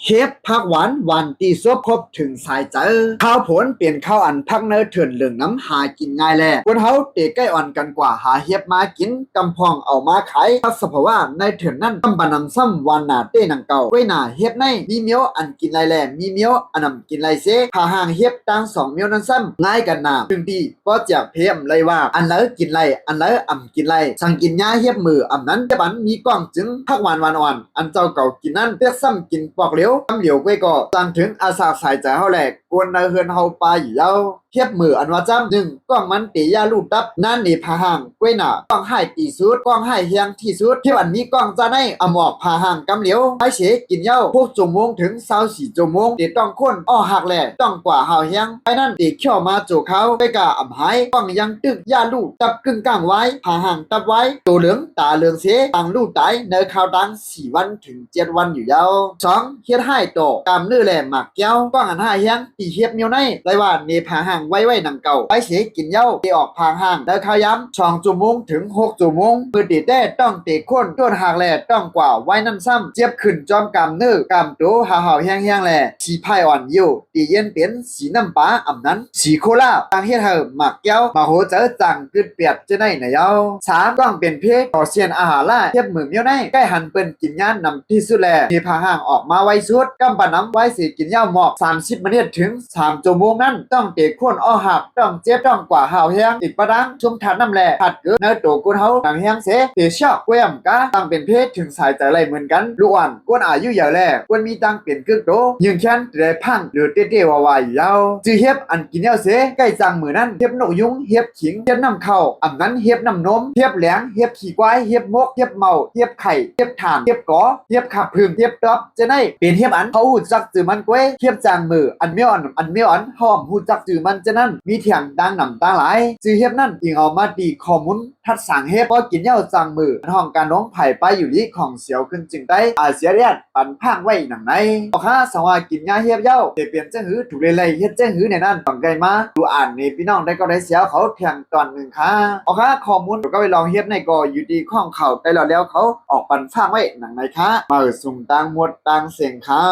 ເຫັບ ຜັກຫວານ ຫວານຕີສຸດ ຄົບເຖິງສາຍໃຈ. ຄາວຝົນເປັນຄາວອັນຜັກໃນເຖິນເຫຼືອງນຳ ຫາກິນງ່າຍແລະ ຄົນເຮົາເຕະໃກ້ອ່ອນກັນກວ່າຫາເຫັບມາກິນ ກຳພອງເອົາມາຂາຍ. ສະພາວະໃນເຖິນນັ້ນ ກຳປານຳຊ້ຳຫວານໜາເຕ້ໜັງເກົ່າ. ກ້ວຍໜາເຫັບໃນມີແນວອັນກິນໄດ້ແລະ ມີແນວອັນນຳກິນໄດ້ເສ. ພາຮ່າງເຫັບທັງສອງແນວນັ້ນຊ້ຳງ່າຍກັນໜາ ເຖິງທີ່ ກໍຈຽກເພມໄດ້ວ່າ ອັນໃດກິນໄດ້ ອັນໃດອຳກິນໄດ້. ສັງກິນຍາເຫັບມື້ອຳນັ້ນ ເຫັບອັນມີກ້ອງຈຶ່ງ ຜັກຫວານຫວານອ່ອນ ອັນເຈົ້າເກົ່າກິນນັ້ນ ເລືອກຊ້ຳກິນປອກຫຼຽວ ຄຳຫຼຽວກ້ວຍກໍ ສ້າງເຖິງອາສາສາຍໃຈເຮົາແລະ ຄົນໃນເຮືອນເຮົາປາຢູ່ເຍົາ. ເຫັບມື້ອັນວ່າຈ້ຳ ໜຶ່ງ ກ້ອງມັນເຕະຢາລູດຕັບ ນານເນພາຮ່າງ. ກ້ວຍໜາ ກ້ອງຮ້າຍທີ່ສຸດ ກ້ອງຮ້າຍແຮງທີ່ສຸດ. ເຫັບອັນມີກ້ອງຈະໃນອຳອອກພາຮ່າງກຳຫຼຽວ ພາຍເສກິນເຍົາ ຫົກຊົ່ວໂມງເຖິງຊາວສີ່ຊົ່ວໂມງ ເຕະຕ້ອງໂຄ່ນ ອອກຮາກແລະ ຕ້ອງກວ່າຮາວແຮງ. ພາຍນັ້ນເຕະຂຽວມາໂຈຄາວ ໄປກະອຳຫາຍ ກ້ອງຍັງຕຶກຢາລູດຕັບກຶ່ງກາງວາຍ ພາຮ່າງຕັບວາຍ ໂຕເຫຼືອງຕາເຫຼືອງເສ ຕ່າງລູດຕາຍໃນຄາວຕ່າງສີ່ວັນເຖິງເຈັດວັນຢູ່ເຍົາ. ສອງ ເຮັດຮ້າຍຕໍ່ກາມເນື້ອແລະໝາກແກ້ວ ກ້ອງອັນຮ້າຍແຮງ ຕີເຫັບແນວໃນ ໄດ້ວ່າເນພາຮ່າງໄວໄວໜັງເກົ່າ ພາຍເສກິນເຍົາ ເຕະອອກພາຮ່າງໃນຄາວຍາມສອງຊົ່ວໂມງເຖິງຫົກຊົ່ວໂມງ. ມື້ເຕະແຕ້ ຕ້ອງເຕະໂຄ່ນ ໂຈດຮາກແລະ ຕ້ອງກວ່າວາຍນັ້ນຊ້ຳ ເຈັບຂຶ້ນຈອມກາມເນື້ອ ກາມໂຕ ຫາວໆແຮງໆແລະ ສີພາຍອ່ອນຢູ່ ຕີເຢັນເປັນສີນ້ຳປາ ອຳນັ້ນສີໂຄລາ ຕ່າງເຮັດໃຫ້ໝາກແກ້ວ ໝາກຫົວໃຈ ຈາງ ກຶດປຽດຈະໄດ້ນະເຍົາ. ສາມ ກ້ອງເປັນເພຕໍ່ເຊັ່ນອາຫາລະ ເຫັບມື້ແນວໃນ ໃກ້ຫັນເພິ່ນກິນຍານຳທີ່ສຸດແລະ ເນພາຮ່າງອອກມາໄວສຸດ ກຳປານຳວາຍເສກິນເຍົາໝອກສາມສິບມະນິດເຖິງສາມຊົ່ວໂມງນັ້ນ ຕ້ອງເຕະໂຄ່ນອອກຮາກ ຕ້ອງເຈັບ ຕ້ອງກວ່າຮາວແຮງ ອີກປະດາງຊຸມທາດນ້ຳແລະທາດເກືອໃນໂຕຄົນເຮົາໜັງແຮງເສ ເພຊອກ ກ້ວຍອຳກາ ຕ່າງເປັນເພເຖິງສາຍໃຈໄດ້ເໝືອນກັນ ລູກອ່ອນ ຄົນອາຍຸໃຫຍ່ແລະ ຄົນມີຕ່າງເປັນເກືອງໂຕ ຍິງແຂນ ແຕ່ໄດ້ພັງ ຫຼືເຕະໆວາວາຢູ່ເຍົາ. ຈື່ເຫັບອັນກິນເຍົາເສ ໃກ້ຈາງມື້ນັ້ນ ເຫັບນົກຍຸງ ເຫັບ ຂີງ ເຫັບນ້ຳເຂົ້າ ອຳນັ້ນເຫັບນ້ຳນົມ ເຫັບແຫຼງ ເຫັບຂີ້ຄວາຍ ເຫັບມົກ ເຫັບເມົາ ເຫັບໄຂ່ ເຫັບຖ່ານ ເຫັບກໍ ເຫັບຂາບຜຶ່ງ ເຫັບຕອບ ຈະໄດ້ເປັນເຫັບອັນເຮົາຮູ້ຈັກຈື່ມັນກ້ວຍ. ເຫັບຈາງມື້ອັນແມວອັນ ອັນແມວອັນເຮົາອຳຮູ້ຈັກຈື່ມັນຈະນັ້ນ ມີແຖມຕ່າງນຳຕ່າງຫຼາຍ. ຈື່ເຫັບນັ້ນອີງເອົາມາທີ່ຂໍ້ມູນທັດສາງເຫັບ ພໍກິນເຍົາຈາງມື້ ອັນຫ້ອງການໂຮງໄພປາຍຢູ່ລີຂອງສຽວຂຶ້ນຈຶ່ງໄດ້ ອາເຊຍແດນ ປັນພາກໄວ້ໜັງໃນ. ອອກຫາສັງວ່າກິນຍາເຫັບເຍົາ ເປັນຈັ່ງຫື ຖືກເລໄລເຮັດຈັ່ງຫືແນວນັ້ນ ຕ້ອງໄດ້ມາດູອ່ານໃຫ້ພີ່ນ້ອງໄດ້ກໍໄດ້ເຊຍເຂົາແທ່ງຕອນໜຶ່ງຄ່າ. ອອກຫາຂໍ້ມູນກ່ຽວກັບໄອ້ລອງເຫັບໃນກໍຢູ່ທີ່ຂອງເຂົາໄດ້ລອດແລ້ວ ເຂົາອອກປັນຟາກໄວ້ໜັງໃນຄ່າ. ມາເອີ່ງສູງຕ່າງໝົດຕ່າງເສັງຄ່າ.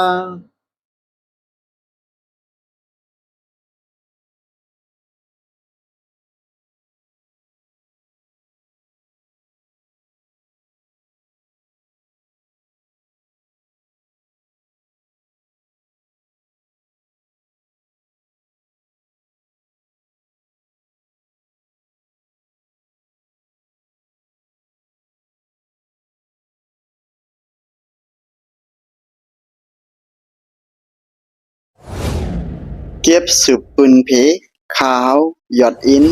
ເກັບສືບປືນເພ ຂ່າວ ຍອດອິນ.